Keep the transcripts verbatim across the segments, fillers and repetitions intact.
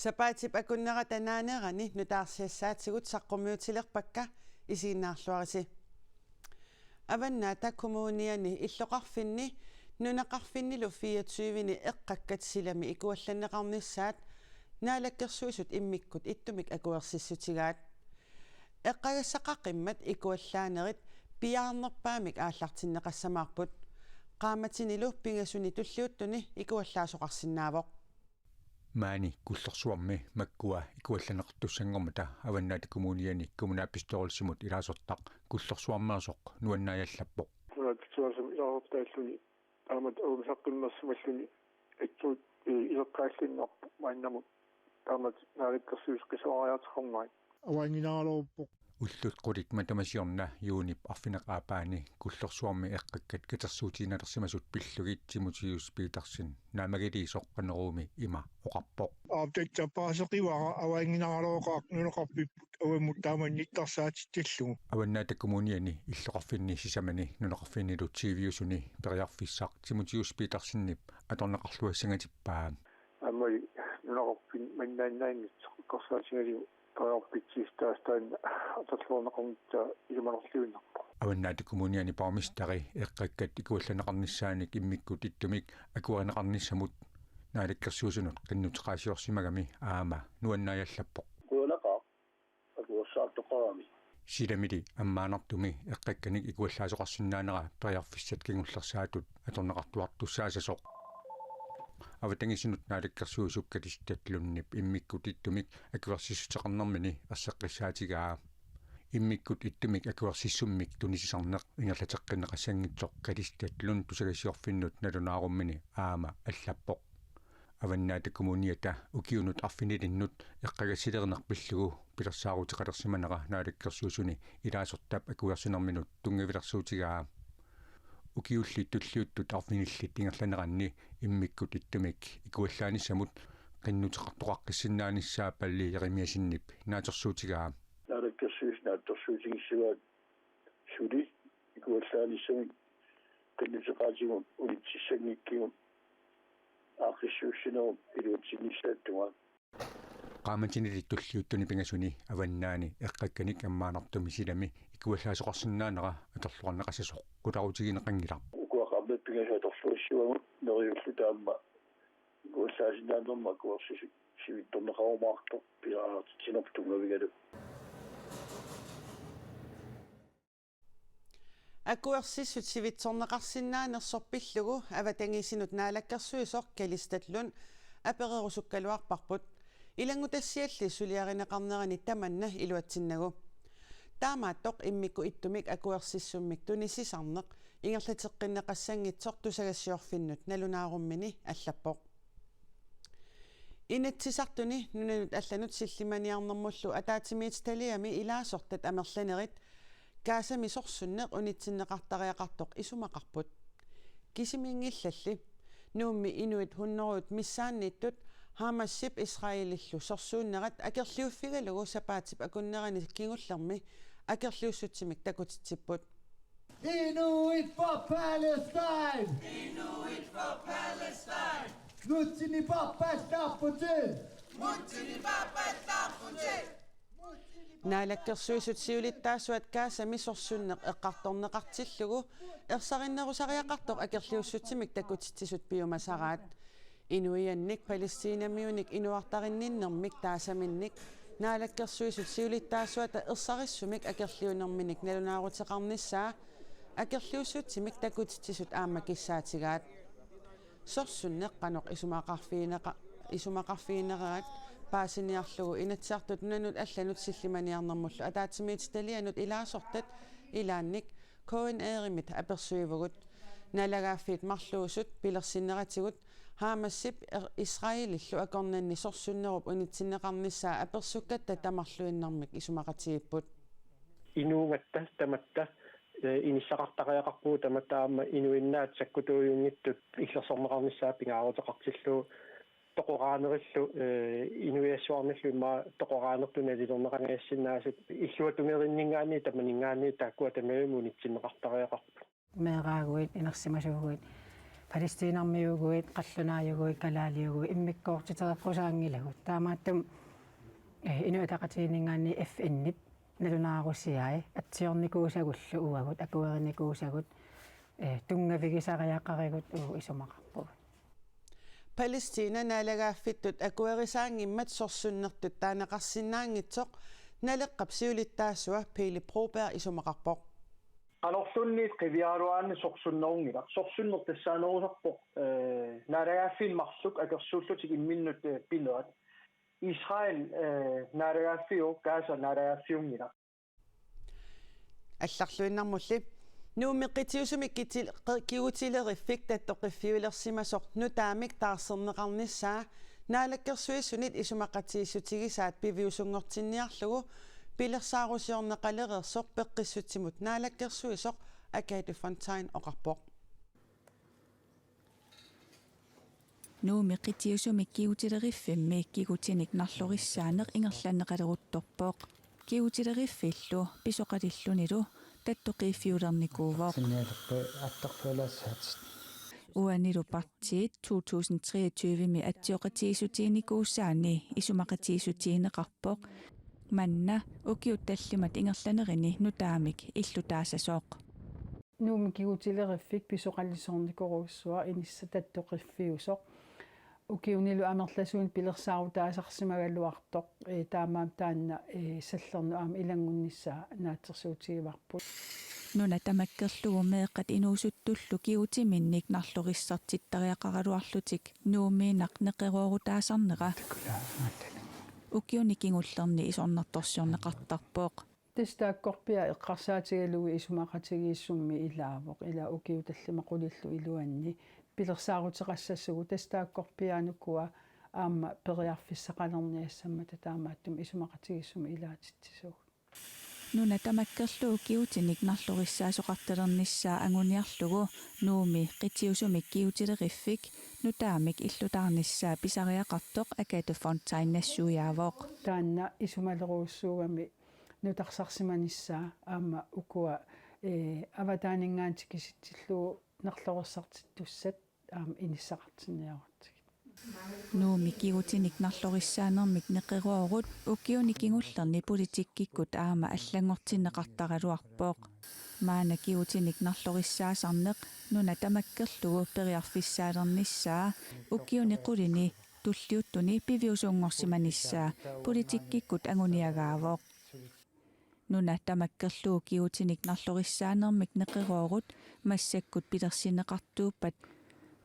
Sapaatip akunnerata naanerani nutaarsiassaatigut saqqummiutilerpakka, isiginnaarluarisi. Avannaata Kommuniani illoqarfinni nunaqarfinnilu fireogtyveni eqqakkat silami ikuallanneqarnissaat Naalakkersuisut immikkut ittumik akuersissutigaat. Eqqagassaqaqimmat ikuallaanerit piaarnerpaamik aallartinneqassamaarput. Qaammatinilu pingasuni tulliuttuni ikuallaasoqarsinnaavoq. Maani Kullorsuarmi makkua ikuallanneqartussanngormata Avannaata Kommuniani kommunalbestyrelsimut ilaasortaq Kullorsuarmeersoq nuannaajallappoq. Kommunalbestyrelsimut ilaasortaalluni taamatut aamma saqqummersimalluni atsuut, eh, ileqqaallinnarpoq maannamut taamatut Naalakkersuisut qisuariaateqarnerat. Avaannginneraluarpoq. Ullut qulit matuma siorna juunip arfineq-aapaani Kullorsuarmi eqqakkat katersuutiinnalersimasut pillugit Timotheus Petersen naammagiliisoq Qanoruumi ima oqarpoq. Aap, tassa paaseqivara, avaannginneraluaqaaq nunaqarfipput avammut taama nittarsaatitsillugu. Avannaata Kommuniani illoqarfinni sisamani nunaqarfinnilu tyviusuni periarfissaq Timotheus Petersenip atorneqarluassangatippaa. Aamma nunaqarfinni mannaannaanngitsoq eqqarsaatigalugu periarfissaq taassumalu atorluarneqarnissaa ilimanarluinnarpoq. Avannaata Kommuniani borgmesteri eqqakkat ikuallanneqarnissaanik immikkut ittumik akuerineqarnissamut Naalakkersuisunut qinnuteqaasiorsimagami aamma nuannaajallappoq. Qujanaqaaq akuersaartoqarami. Silamili ammaanartumi eqqakkanik ikuallaasoqarsinnaanera periarfissat kingullersaatut atorneqartuartussaassasoq. Avatangiisinut Naalakkersuisup Kalistat Lundip immikkut ittumik akuersissuteqarnermini erseqqissaatigaa. Immikkut ittumik akuersissummik tunisisarneq ingerlateqqinneqassanngitsoq Kalistat Lund tusagassiorfinnut nalunaarummini aamma allappoq. Avannaata Kommuniata ukiunut arfinilinnut eqqagassilerineq pillugu pilersaaruteqalersimanera Naalakkersuisuni ilaasortap akuersinerminut tunngavilersuutigaa. Ukiullit tulliuttut arfinillit ingerlaneranni immikkut ittumik ikuallaanissamut qinnuteqartoqaqqissinnaanissaa Palle Jerimiassenip naatsorsuutigaa. Naalakkersuisut naatsorsuutigissavaat suli ikuallaanissamik qinnuteqaatigut unitsissanngikkigut aaqqissuussinerup iluatsinnissaata tungaanut. Qaammatini tulliuttuni pingasuni avannaani eqqakkanik ammaanartumi silami ikuallaasoqarsinnaanera atorluarneqassasoq qularutigineqanngilaq. Ukua qaammatit pingasut atorluassavagut neriulluta aamma ikuallaasinnaanermut akuersissut sivitsorneqarumaartoq piareertitsinerput tunngavigalugu. Akuersissut sivitsorneqarsinnaanersoq pillugu avatangiisinut naalakkersuisoq Kalistat Lund apererusukkaluarparput, ilanngutassialli suliarineqarnerani tamanna iluatsinnagu. Taamaattoq immikkut ittumik akuersissummik tunisisarneq ingerlateqqinneqassanngitsoq tusagassiorfinnut nalunaarummini allappoq. Inatsisartuni nunanut allanut sillimaniarnermullu ataatsimiititaliami ilaasortat amerlanerit Gazami sorsunneq unitsinneqartariaqartoq isumaqarput. Kisiminngillalli Nuummi inuit hunnorujut missaanniittut Hamasip Israelillu sorsuunnerat akerliuffigalugu sapaatip akunnerani kingullermi akerliussutsimik takutitsipput. Inuit for Palestine! Inuit for Palestine! Nutsinni paappallaarputit! Nutsinni paappallaarputit! Naalakkersuisut siulittaasuat Gazami sorsunneq eqqartorneqartillugu ersarinnerusariaqartoq akerliussutsimik takutitsisut piumasaraat. Inuiannik Palæstinamiunik inuartarinninnermik taasaminnik naalakkersuisut siulittaasuata ersarissumik akerliunerminik nalunaaruteqarnissaa akerliussutsimik takutitsisut aamma kissaatigaat. Sorsunneq qanoq isumaqarfigineqa-, isumaqarfiginerat paasiniarlugu Inatsisartut nunanut allanut sillimaniarnermullu ataatsimiititalianut ilaasortat ilaannik K N R-imit apersuivugut. Naalagaaffiit marluusut pilersinneratigut Hamasip er-, Israelillu akornanni sorsunnerup unitsinneqarnissaa apersukkatta tamarluinnarmik isumaqatigiipput. Inuugatta tamatta, eh, inissaqartariaqarpugut, tamatta aamma inuinnaat sakkutuujunngitsut illersorneqarnissaat pingaaruteqartillugu toqoraanerillu, eh, inuiassuarnillu immaqa toqoraanertut nalilerneqangajassinnaasatit illuatungerinninngaanniit tamaninngaanniit taakkua tamarmik unitsinneqartariaqarput. Meeraaguit, inersimasuuguit, palæstinamiuuguit, qallunaajuguit, kalaaliuguit, immikkoortitereqqusaanngilagut. Taamaattumik, eh, Inuit Ataqatigiinninngaanniit F N-ip nalunaarusiai atsiornikuusagullu uagut, akuerinikuusagut, eh, tunngavigisariaqarigut uagut isumaqarpugut. Palæstina naalagaaffittut akuerisaanngimmat sorsunnertut taaneqarsinnaanngitsoq Naleqqap siulittaasua Pele Broberg isumaqarpoq. Qanorluunniit qiviaraluaraanni sorsunnerunngilaq. Sorsunneq tassaanerusarpoq, eh, naalagaaffiit marluk akersuullutik imminnut, eh, pinerat. Israel, eh, naalagaaffiuvoq, Gaza naalagaaffiunngilaq. Allarluinnarmulli. Nuummi qitiusumi kitil-, qe-, kigutileriffik tattoqiffiulersimasoq nutaamik taarserneqarnissaa Naalakkersuisunit isumaqatigiissutigisaat piviusunngortinniarlugu pilersaarusiorneqalereersoq peqqissutsimut naalakkersuisoq Agathe Fontain oqarpoq. Nuummi qitiusumi kigutileriffimmi kigutinik narlorissaaneq ingerlanneqaleruttorpoq. Kigutileriffillu pisoqalillunilu tattoqiiffiulernikuuvoq. Sinnialerpa attartualaassaatit. Uanilu partiit to tusind treogtyve-mi atsioqatigiissutiginikuusaanni isumaqatigiissutigineqarpoq. Manna ukiut tallimat ingerlanerini nutaamik illutaasasoq. Nuummi kigutileriffik pisoqalisoornikorujussuaq inissaq tattoqiffiusoq. Ukiunilu amerlasuunik pilersaarutaasarsimagaluartoq, eh, taamaammat taanna, eh, sallernut aamma ilanngunnissaa naatsorsuutigivarput. Nuna tamakkerlugu meeqqat inuusuttullu kigutiminnik narlorissartittariaqaraluarlutik Nuummiinnaq neqeroorutaasarnera ukiuni kingullerni isornartorsiorneqartarpoq. Tassa taakkorpiaq eqqarsaatigalugu isumaqatigiissummi ilaavoq, ila ukiut tallimat qulillu iluanni pilersaaruteqassasugut, tassa taakkorpiaanukua aamma periarfissaqalerniassammata taamaattumik isumaqatigiissummi ilaatitsisugut. Nuna tamakkerlugu kigutinik narlorissaasoqartalernissaa anguniarlugu Nuummi qitiusumi kigutileriffik nutaamik illutaarnissaa pisariaqartoq Agathe Fontain nassuiaavoq. Taanna isumalerujussuugami nutarsarsimanissaa aamma ukua, eh, avataaninngaanniit tikisitsillugu narlorissartittussat aamma inissaqartinniarutsigit. Nuummi kigutinik narlorissaanermik neqeroorut ukiuni kingullerni politikkikkut aamma allanngortinneqartaraluarpoq. Maanna kigutinik narlorissaasarneq nuna tamakkerlugu periarfissaalernissaa ukiuni qulini tulliuttuni piviusunngorsimanissaa politikkikkut anguniagaavoq. Nuna tamakkerlugu kigutinik narlorissaanermik neqeroorut massakkut pilersinneqartuuppat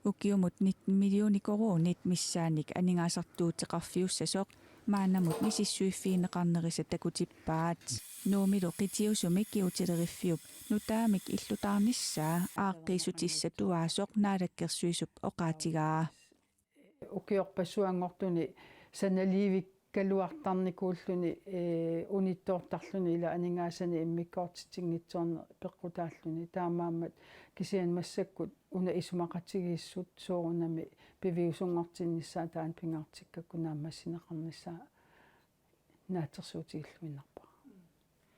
ukiumut nitten millioner koruunit missaannik aningaasartuuteqarfiussasoq maannamut misissuiffigineqarnerisa takutippaat. Nuummilu qitiusumi kigutileriffiup nutaamik illutaarnissaa aaqqiissutissatuaasoq Naalakkersuisup oqaatigaa. Ukiorpassuanngortuni sanaliivikkaluartarnikuulluni, eh, unittoortarluni ila aningaasanik immikkoortitinngitsoorneq peqqutaalluni. Taamaammat kisianni massakkut una isumaqatigiissut soorunami piviusunngortinnissaa taanna pingaartikkakku naammassineqarnissaa naatsorsuutigilluinnarpara.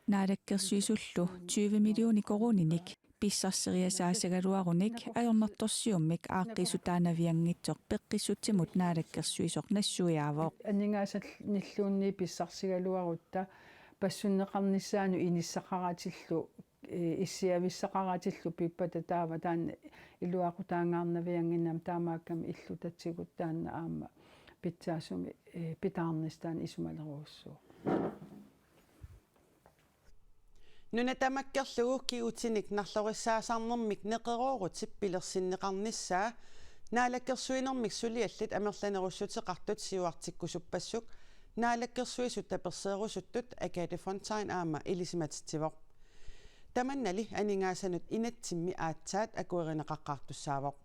Naalakkersuisullu tyve millioner koruuninik pissarseriasaassagaluarunik ajornartorsiummik aaqqiissutaanavianngitsoq peqqissutsimut naalakkersuisoq nassuiaavoq. Aningaasanilluunniit pissarsigaluarutta passunneqarnissaanut inissaqaratillu, eh, issiavissaqaratillu pippata taava taanna iluaqutaangaarnaviannginnami taamaakkami illutatigut taanna aamma pitsaasumik, eh, pitaarnissaq taanna isumalerujussuuvoq. Nuna tamakkerlugu kigutinik narlorissaasarnermik neqeroorutip pilersinneqarnissaa naalakkersuinermik suliallit amerlanerussuteqartut siuartikkusuppassuk naalakkersuisut taperseerusuttut Agathe Fontain aamma ilisimatitsivoq. Tamannali aningaasanut inatsimmi aatsaat akuerineqaqqaartussaavoq.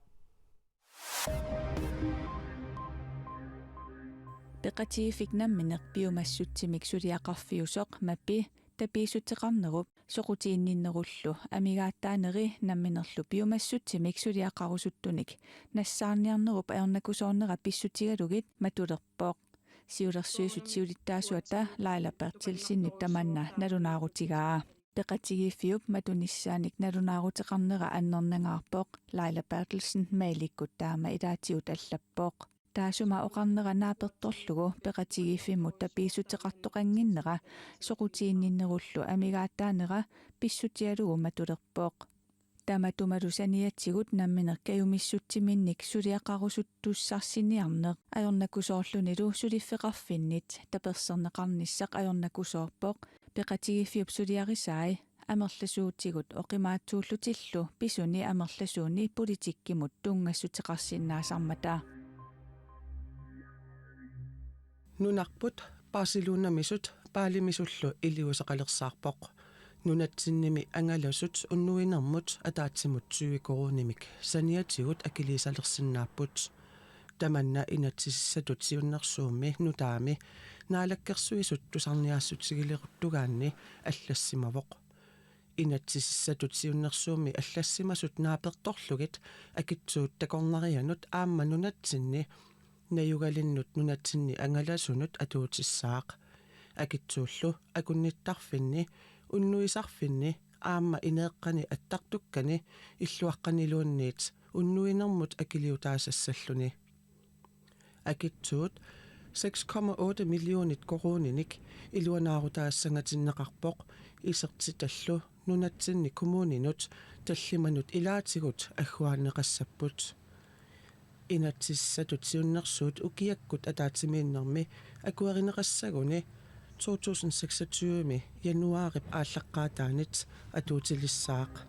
Peqatigiiffik nammineq piumassutsimik suliaqarfiusoq MAPI tapiissuteqarnerup soqutiginninnerullu amigaataaneri namminerlu piumassutsimik suliaqarusuttunik nassaarniarnerup ajornakusoornera pissutigalugit matulerpoq. Siulersuisut siulittaasuata Laila Berthelsenip tamanna nalunaarutigaa. Peqatigiiffiup matunissaanik nalunaaruteqarnera annernangaarpoq, Laila Berthelsen mailikkut taama ilaatigut allappoq. Taassuma oqarnera naapertorlugu peqatigiiffimmut tapiissuteqartoqannginnera soqutiginninnerullu amigaataanera pissutigalugu matulerpoq. Tamatumalu saniatigut nammineq kajumissutsiminnik suliaqarusuttussarsiniarneq ajornakusoorlunilu suliffeqarfinnit taperserneqarnissaq ajornakusoorpoq, peqatigiiffiup suliarisai amerlasuutigut oqimaatsuullutillu pisuni amerlasuuni politikkimut tunngassuteqarsinnaasarmata. Nunarput Barcelonamisut Balimisullu iliuuseqalersaarpoq. Nunatsinnimi angalasut unnuinermut ataatsimut tyve koruunimik saniatigut akiliisalersinnaapput. Tamanna inatsisissatut siunnersuummi nutaami Naalakkersuisut tusarniaassutigileruttugaanni allassimavoq. Inatsisissatut siunnersuummi allassimasut naapertorlugit akitsuut takornarianut aamma nunatsinni najugalinnut nunatsinni angalasunut atuutissaaq. Akitsuullu akunnittarfinni, unnuisarfinni aamma ineeqqani attartukkani illuaqqaniluunniit unnuinermut akiliutaasassalluni. Akitsuut seks komma otte millionit koruuninik iluanaarutaassangatinneqarpoq isertitallu nunatsinni kommuninut tallimanut ilaatigut agguaanneqassapput. Inatsisissatut siunnersuut ukiakkut ataatsimiinnermi akuerineqassaguni to tusind seksogtyve januaarip aallaqqaataanit atuutilissaaq.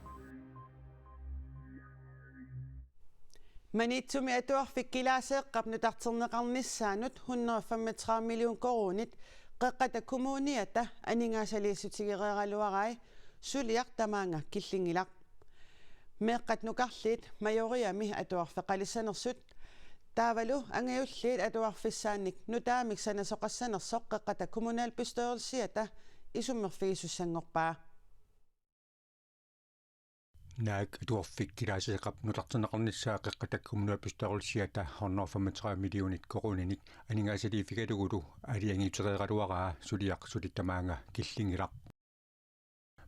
Maniitsumi Atuarfik Kilaaseeqqap nutarterneqarnissaanut hundrede femogtredive million koruunit Qeqqata Kommuniata aningaasaliissutigereeraluarai suliaq tamaanga killinngilaq. Meeqqat nukarliit Majoriami atuarfeqalissanersut taavalu angajulliit atuarfissaannik nutaamik sanasoqassanersoq Qeqqata Kommunalbestyrelsiata isummerfigisussanngorpaa. Naak Atuarfik Kilaaseeqqap nutarterneqarnissaa Qeqqata Kommunalbestyrelsiata hundrede femogtredive millionit koruuninik aningaasaliiffigalugulu aalajangiutereeraluaraa suliaq suli tamaanga killinngilaq.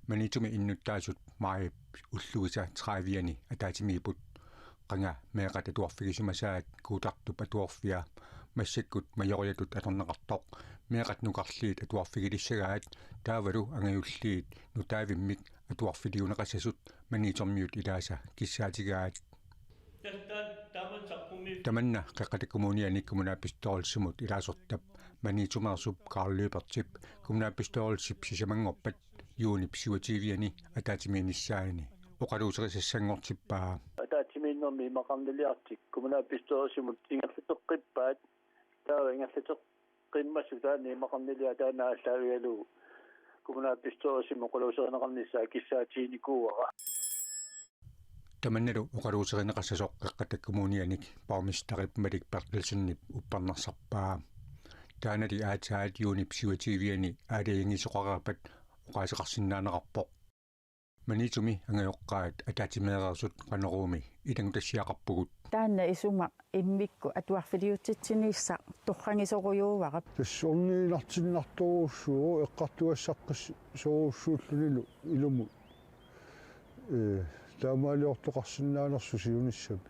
Maniitsumi innuttaasut maajip ulluisa tredive-ani ataatsimiipput. Qanga meeqqat atuarfigisimasaat Kuutartup atuarfia massakkut Majoriatut atorneqartoq. Meeqqat nukarliit atuarfigilissagaat taavalu angajulliit nutaavimmik atuarfiliuneqassasut Maniitsormiut ilaasa kissaatigaat. Tamanna Qeqqata Kommuniani kommunalbestyrelsimut ilaasortap Maniitsumeersup Karl Lyberthip kommunalbestyrelsip sisamanngorpat juunip syvogtyve-ani ataatsimiinnissaani oqaluuserisassanngortippaa. Ataatsimiinnermi imaqarniliartik kommunalbestyrelsimut ingerlateqqippaat, taava ingerlateqqimmassuk taanna imaqarniliaq taanna aallaavigalugu kommunalbestyrelsimi oqaluuserineqarnissaa kissaatiginikuuara. Tamannalu oqaluuserineqassasoq Qeqqata Kommunianik borgmesterip Malik Berthelsenip uppernarsarpaa. Taannali aatsaat juunip syvogtyve-ani aalajangiisoqareerpat oqaaseqarsinnaaneqarpoq. Maniitsumi angajoqqaat ataatsimeereersut Qanoruumi ilanngutassiaqarpugut. Taanna isuma immikkut atuarfiliutitsiniissaq torragisorujussuuarput. Tassa orniginartinnartorujussuuvoq eqqartugassaqqissorujussuullunilu ilumut. Ee, taamaaliortoqarsinnaanersoq siunissami.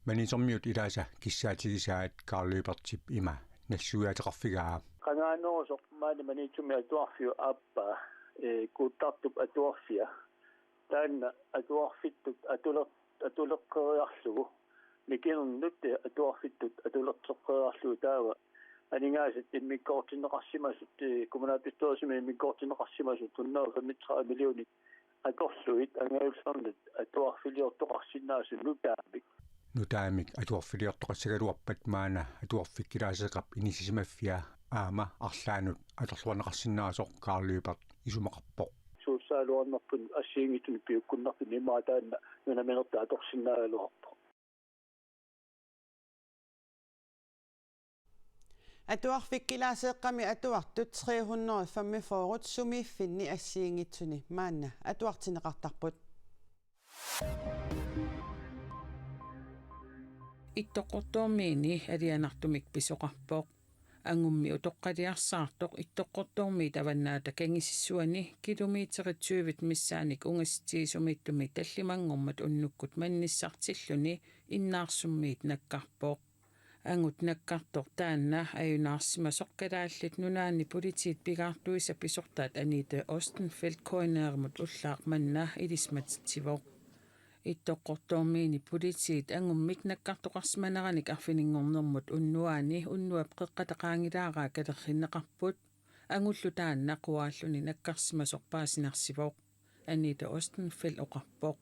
Maniitsormiut ilaasa kissaatigisaat Karl Lyberthip ima nassuiaateqarfigaa. Qangaanerusoq maani Maniitsumi atuarfiup aappaa, ee, Kuuttartup atuarfia. Taanna atuarfittut atuler-, atuleqqeriarlugu. Mikinernut atuarfittut atulerteqqeriarlugu taava aningaasat immikkoortinneqarsimasut, ee, kommunalbestyrelsimi immikkoortinneqarsimasut hundrede og femogtredive millionit atorlugit angajullernut atuarfiliortoqarsinnaasut nutaamik. Nutaamik atuarfiliortoqassagaluarpat maanna Atuarfik Kilaaseeqqap inissisimaffia aamma arlaannut atorluarneqarsinnaasoq Karl Lyberth isumaqarpoq. Suussaaluarnerput assigiinngitsunik piukkunnartumik immaqa taanna nunaminertaa atorsinnaagaluarpoq. Atuarfik Kilaaseeqqami atuartut tre hundrede femogfyrre sumiiffinni assigiinngitsuni maanna atuartinneqartarput. Ittoqqortoormiini alianartumik pisoqarpoq. Angummi utoqqaliarsaartoq Ittoqqortoormiit Avannaata Kangisissuani kilometerit tyvit missaannik ungasitsisumiittumi tallimanngormat unnukkut mannissartilluni Innaarsummiit nakkarpoq. Angut nakkartoq taanna ajunaarsimasoq Kalaallit Nunaanni Politiit pigaartuisa pisortaat Anita Ostenfeldt K N R-imut ullaaq manna ilisimatitsivoq. Ittoqqortoormiini politiit angummik nakkartoqarsimaneranik arfininngornermut unnuaani unnuap qeqqata qaangilaaraa kalerrinneqarput. Angullu taanna quaalluni nakkarsimasoq paasinarsivoq, Anita Ostenfeldt oqarpoq.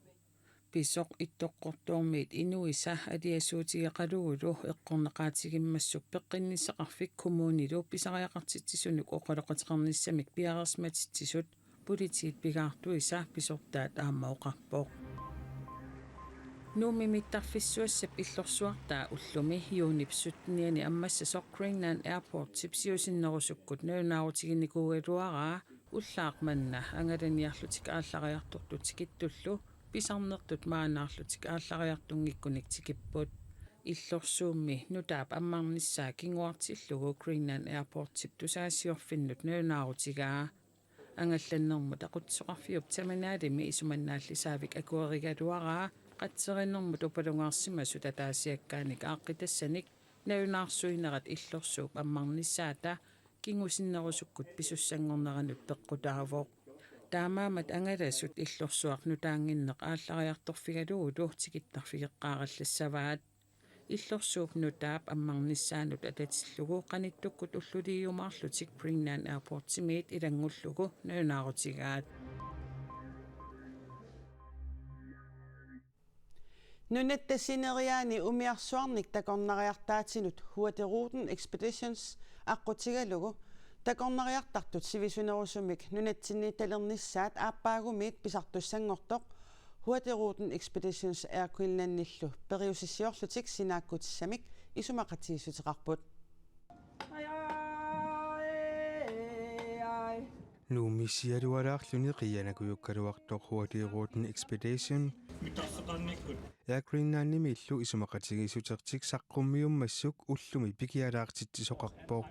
Pisoq Ittoqqortoormiit inuisa aliasuutigeqalugulu eqqorneqaatigimmassuk Peqqinnissaqarfik Kommunilu pisariaqartitsisunut oqaloqateqarnissamik piareersimatitsisut politiit pigaartuisa pisortaat aamma oqarpoq. Nuummi mittarfissuassap illorsuartaa ullumi juunip syttenianni ammassasoq Greenland Airportsip siusinnerusukkut nalunaarutiginikuugaluaraa ullaaq manna angalaniarlutik aallariartortut tikittullu pisarnertut maannaarlutik aallariartunngikkunik tikipput. Illorsuummi nutaap ammarnissaa kinguartillugu Greenland Airportsip tusagassiorfinnut nalunaarutigaa. Angallannermut aqutsisoqarfiup tamanaalimi isumannaallisaavik akuerigaluaraa qatserinermut upalungaarsimasut ataasiakkaanik aaqqitassanik nalunaarsuinerat illorsuup ammarnissaata kingusinnerusukkut pisussanngorneranut peqqutaavoq. Taamaammat angalasut illorsuaq nutaannginneq aallariartorfigalugulu tikittarfigeqqaarallassavaat. Illorsuup nutaap ammarnissaanut atatillugu qanittukkut ulluliiumaarlutik Greenland Airportsimiit ilanngullugu nalunaarutigaat. Nunatta sineriaani umiarsuarnik takornariartaatinut Hurtigruten Expeditions aqqutigalugu takornariartartut sivisunerusumik nunatsinniittalernissaat aappaagumiit pisartussanngortoq Hurtigruten Expeditions Air Greenlandillu periusissiorlutik sinaakkutissamik isumaqatigiissuteqarput. Nuummi sialualaarluni qiianakujukkaluartoq Hurtigruten Expedition Air Greenlandimiillu isumaqatigiissutertik saqqummiummassuk ullumi pikialaartitsisoqarpoq.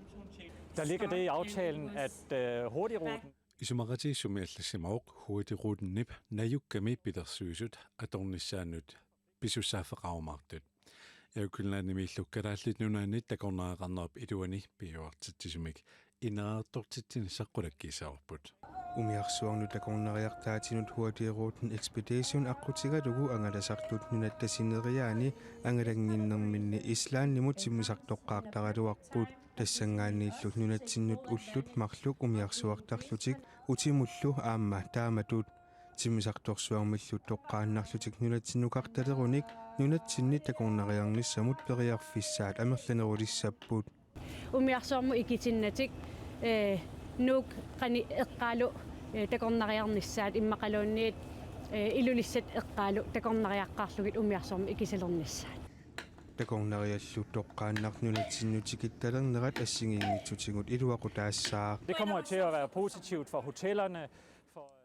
Der ligger det i aftalen, at øh, Hurtigruten Isumaqatigiissummi allassimavoq Hurtigrutenip najukkami pilersuisut atornissaannut pisussaaffeqarumaartut. Air Greenlandimiillu Kalaallit Nunaanni takornariaqarnerup iluani piujuartitsisumik ineriartortitsinissaq qulakkiissavarput. Umiarsuarnut takornariartaatinut Hurtigruten Expedition aqqutigalugu angalasartut nunatta sineriaani angalannginnerminni Islandimut timmisartoqqaartaraluarput. Tassanngaanniillu nunatsinnut ullut marluk umiarsuartarlutik utimullu aamma taamatut. Timmisartorsuarmillu toqqaannarlutik nunatsinnukartalerunik nunatsinni takornariarnissamut periarfissaat amerlanerulissapput. Umiarsuarmut ikitinnatik, eh, Nuuk qanoq eqqaalu, eh, takornariarnissaat immaqaluunniit, eh, Ilulissat eqqaalu takornariaqqaarlugit umiarsuarmut ikisalernissaat. Takornariallu toqqaannaq nunatsinnut tikittalernerat assigiinngitsutigut iluaqutaassaaq. Det kommer til at være positivt for hotellerne.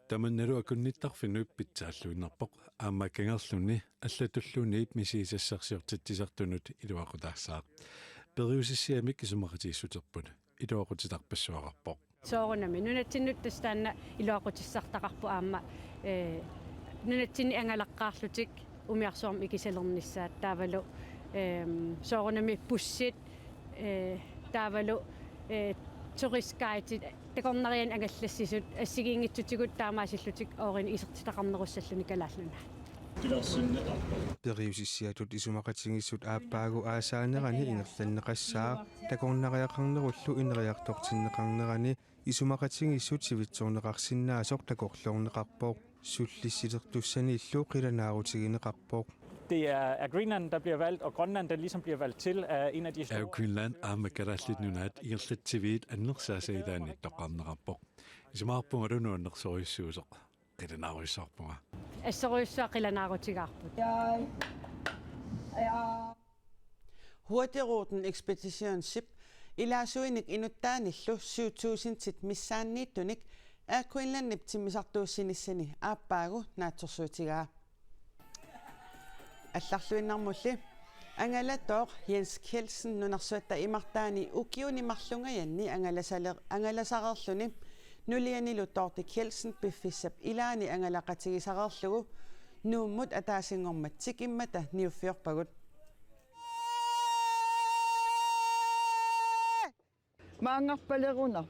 Tamannalu akunnittarfinnut pitsaalluinnarpoq aamma kangerlunni allatulluunniit misigisassarsiortitsisartunut iluaqutaassaaq. Periusissiamik isumaqatigiissuterput iluaqutitarpassuaqarpoq. Soorunami nunatsinnut tassa taanna iluaqutissartaqarpoq aamma, eh, nunatsinni angalaqqaarlutik umiarsuarmut ikisalernissaat taavalu, ehm, soorunami bussit, eh, taavalu, eh, turistguidit takornarianik angallassisut assigiinngitsutigut taamaasillutik oorinik isertitaqarnerussalluni Kalaallit Nunaat. Periusissiatut isumaqatigiissut aappaagu aasaanerani ingerlanneqassaaq, takornariaqarnerullu ineriartortinneqarnerani isumaqatigiissut sivitsorneqarsinnaasoq takorloorneqarpoq, sullissilertussaniillu qilanaarutigineqarpoq. Det er Air Greenland, der bliver valgt, og Grønland, der ligesom bliver valgt til, er en af de Air store... Greenland aamma Kalaallit Nunaat ingerlatsiviit annersaasa ilaanni toqqarneqarpoq. Isumaqarpungalu nuannersorujussuusoq, qilanaarujussuarpunga. Assorujussuaq qilanaarutigaarput. Hurtigruten Expeditionsip ilaasuinik inuttaanillu syv tusindit missaanniittunik Air Greenlandip timmisartuussinissani aappaagu naatsorsuutigaa. Allarluinnarmulli. Angalatooq Jens Kjeldsen nunarsuatta imartaani ukiuni marlungajanni angalasale-, angalasareerluni nulianilu Dorthe Kjeldsen piffissap ilaani angalaqatigisareerlugu Nuummut ataasinngormat tikimmata niuffiorpagut. Maanngarpaleruna.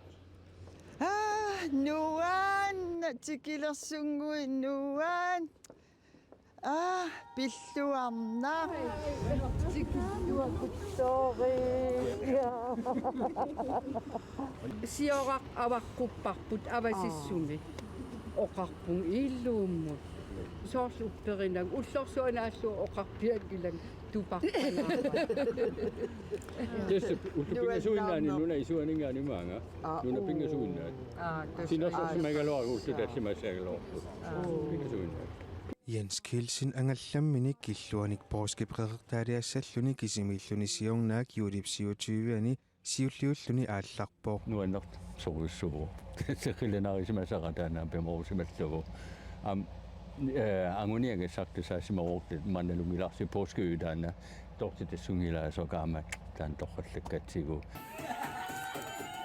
Aa, nuan, tikilersunnguit nuan. Aa, pilluarnaq. Tikilluaquttoori. Sioraq avaqqupparput avasissumik. Oqarpunga illuummut. Soorlu upperinagit ullorsuanaallu oqarpianngilanga tuparpalaarpa. Tassa ullut pingasuinnaanni nuna isuaninngaanniit maanga. Aa, nuna uu. Pingasuinnaat. Aa, tassa. Sinersorsimagaluarput ullut tallimassagaluarput. Aa. Pingasuinnaat. Jens Kjeldsen angallamminik killuanik Poorskip Qeqertaaliassalluni kisimiilluni siornaak juulip syvogtyve-ani siulliulluni aallarpoq. Nuannersorujussuuvoq. Seqqilinarisimasara taanna pimorusimallugu. Aamma, eh, anguniagassartussaasimaruuqtit maannalu ngilarsi Poorskip taanna Dorthe tassunngilaasoq aamma taanna torrallakkatsigu.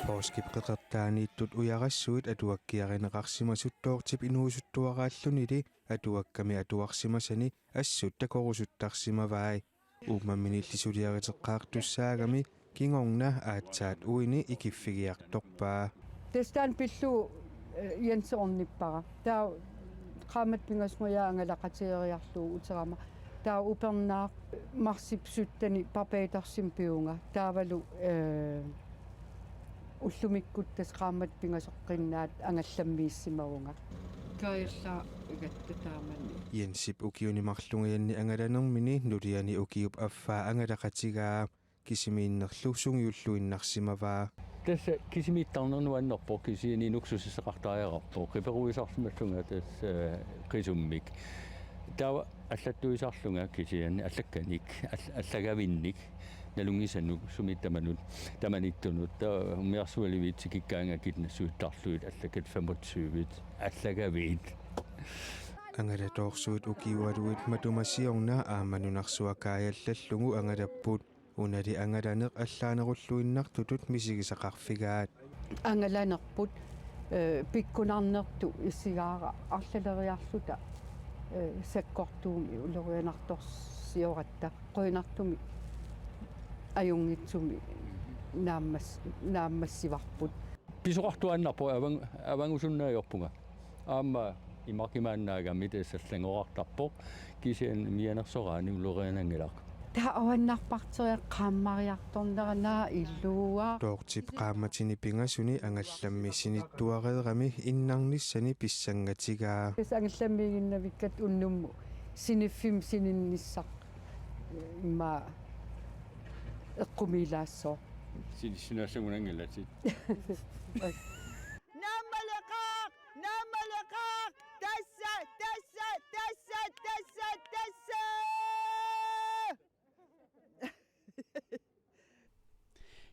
Poorskip Qeqertaaniittut ujarassuit atuakkiarineqarsimasut Dorthep inuusuttuaraallunili atuakkami atuarsimasani assut takorusuttarsimavai. Uummamminilli suliariteqqaartussaagami kingorna aatsaat uini ikiffigiartorpaa. Tassa taanna pillugu, eh, Jens ornippara. Taava qaammatit pingasut angalaqa-, angalaqatigeriarlugu uterama. Taava upernaaq marsip syttende Barbadosimut pivunga. Taavalu, eh, ullumikkut tassa qaammatit pingasoqqinnaat angallammiissimavunga. Kajallaagatta taamani. Jensip ukiuni marlungajanni angalanermini nuliani ukiup affaa angalaqatigaa, kisimiinnerlu sungiulluinnarsimavaa. Tassa kisimiittarneq nuannerpoq, kisianni inuksussaqartariaqarpoq. Qiperuisarsimallunga tassa, eh, qisummik. Taava allattuisarlunga kisianni allakkanik, all-, allagavinnik, nalunngisanut, sumi tamanut, tamanittunut, taava umiarsualiviit tikikkaangakit nassuittarlugit allakkat femogtyve allagaviit. Angalatoorsuit ukiualuit matuma siorna aamma nunarsuaq kaajallallugu angalapput. Unali angalaneq allaanerulluinnartutut misigisaqarfigaat. Angalanerput, eh, pikkunarnertut isigaara arlaleriarluta, eh, sakkortuumik ulorianartorsioratta qujanartumik ajunngitsumik naammas-, naammassivarput. Pisoqartuaannarpoq avang-, avangusunnaajorpunga. Aamma imakimaannaagami tassa allanngorartarpoq, kisianni mianersoraanni uloriananngilaq. Taava avannarparteria qaammariartornera naak illuua. Dorthep qaammatini pingasuni angallammi sinittuareerami innarnissani pissangatigaa. Tassa angallammiiginnavikkatta unnummut siniffimmi sininnissaq immaqa eqqumiilaassaaq. Sinissinnaassagunanngilatit. Naammalaqaaq! Naammalaqaaq! Tassa, tassa, tassa, tassa, tassa!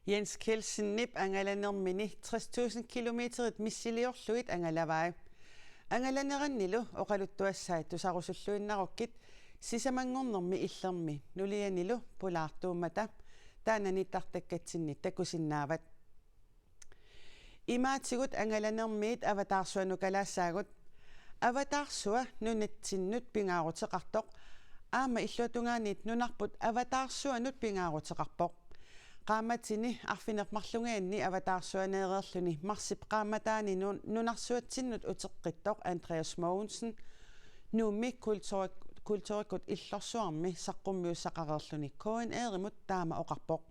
Jens Kjeldsenip angalanermini tres tusind kilometerit missiliorlugit angalavai. Angalanerannilu oqaluttuassai tusarusulluinnarukkit sisamanngornermi illermi nulianilu pulaartuummata taanna nittartakkatsinni takusinnaavat. Imaatigut angalanermiit avataarsuanukalaassagut. Avataarsua nunatsinnut pingaaruteqartoq aamma illuatungaaniit nunarput avataarsuanut pingaaruteqarpoq. Qaammatini arfineq-marlungajanni avataarsuaneereerluni marsip qaammataani nun-, nunarsuatsinnut uteqqittoq Andreas Mogensen Nuummi kulturi-, kulturikkut illorsuarmi saqqummiussaqareerluni K N R-imut taama oqarpoq.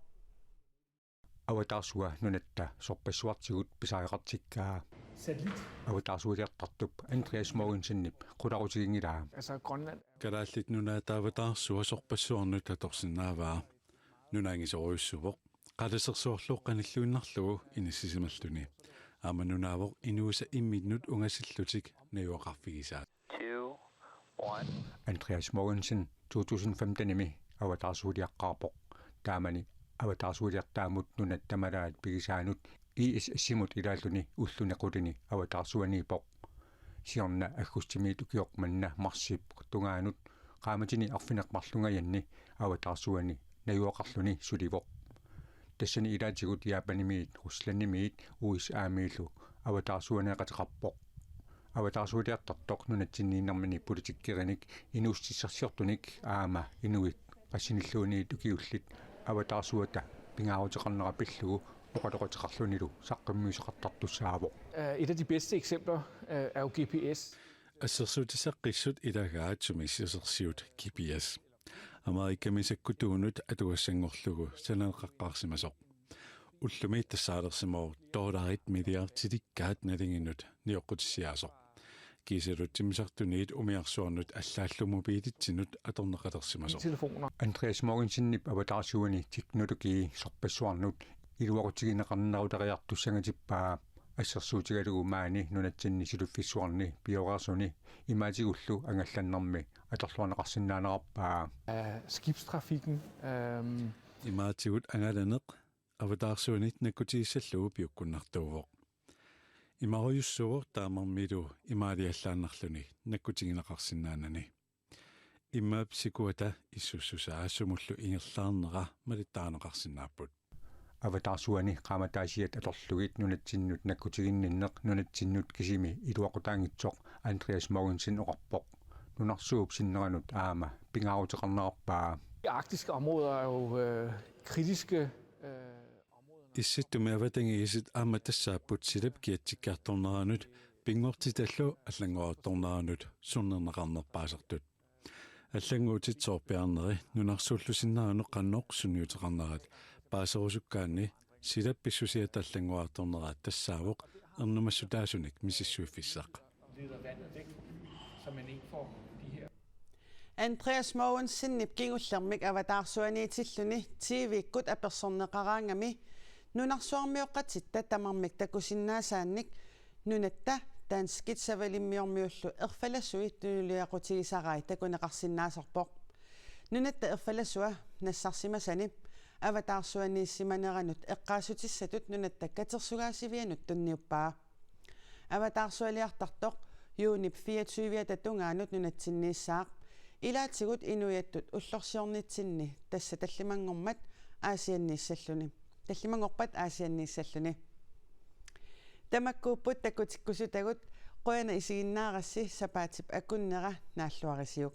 Avataarsua nunatta sorpassuartigut pisariaqartikkaa. Satellit. Avataarsualiartartup Andreas Mogensenip qularutiginngilaa. Altså Grønland. Kalaallit Nunaata avataarsua sorpassuarnut atorsinnaavaa. Nuna angisoorujussuuvoq. Qalasersuarlu qanilluinnarlugu inissisimalluni. Aamma nunaavoq inuisa imminnut ungasillutik najugaqarfigisaat. Two, one. Andreas Mogensen to tusind femten-imi avataarsualiaqqaarpoq. Taamani avataarsualiartaammut nunat tamalaat pigisaanut I S S-imut ilaalluni ulluni qulini avataarsuaniippoq. Siorna aggustimiit ukioq manna marsip tungaanut qaammatini arfineq-marlungajanni avataarsuani najugaqarluni sulivoq. Tassani ilaatigut Japanimiit, Ruslandimiit U S A-miillu avataarsuaneeqateqarpoq. Avataarsualiartartoq nunatsinniinnarmini politikkerinik inuussutissarsiortunik aamma inuit qassinilluunniit ukiullit avataarsuata pingaaruteqarnera pillugu oqaloqateqarlunilu saqqummiussaqartartussaavoq. Øh, Et af de bedste eksempler øh, er jo G P S. Assersuutissat qissut ilagaat sumiissusersiut G P S. Amerikami sakkutuunut atugassanngorlugu sananeqaqqaarsimasoq. Ullumi tassaalersimavoq dollarit milliardilikkaat nalinginnut nioqqutissiaasoq. Kiisalu timmisartuniit umiarsuarnut allaallu mobiilitsinnut atorneqalersimasoq. Telefoner. Andreas Mogensenip avataarsuani teknologi sorpassuarnut iluaqutigineqarneruleriartussanngatippaa, assersuutigalugu maani nunatsinni suliffissuarni pioreersuni imaatigullu angallannermi atorluarneqarsinnaanerarpaa. Øh, skibstrafikken. Øh, Imaatigut angalaneq avataarsuanit nakkutigissallugu piukkunnartuuvoq. Imarujussuuvoq taamarmilu imaaliallaannarluni nakkutigineqarsinnaanani. Imaap sikuata issussusaa sumullu ingerlaarnera malittarineqarsinnaapput. Avataarsuani qaammataasiat atorlugit nunatsinnut nakkutiginninneq nunatsinnut kisimi iluaqutaanngitsoq Andreas Mogensen oqarpoq. Nunarsuup sinneranut aamma pingaaruteqarnerarpaa. De arktiske områder er jo øh, kritiske. Øh, Issittumi avatangiisit aamma tassaapput silap kiatsikkiartorneranut pinngortitallu allanngoriartorneranut sunnerneqarnerpaasartut. Allannguutit soorpiarneri nunarsuullusinneranut qanoq sunniuteqarnerat paaserusukkaanni silap pissusiata allanngoriartornera tassaavoq ernumassutaasunik misissuiffissaq. Leder vandet væk, så man ikke får de her Andreas Mogensenip kingullermik avataarsuaniitilluni T V-kkut apersorneqaraangami nunarsuarmioqatitta tamarmik takusinnaasaannik nunatta danskit savalimmiormiullu erfalasui tunuliaqutigisarai takuneqarsinnaasarpoq. Nunatta erfalasua nassarsimasani avataarsuaniissimaneranut eqqaassutissatut nunatta katersugaasivianut tunniuppaa. Avataarsualiartartoq juunip fireogtyviata tungaanut nunatsinniissaaq. Ilaatigut inuiattut ullorsiornitsinni tassa tallimanngormat Aasianniissalluni. Tallimanngorpat Aasianniissalluni. Tamakkuupput takutikkusutagut, qujanaq isiginnaarassi, sapaatip akunnera naalluarisiuk.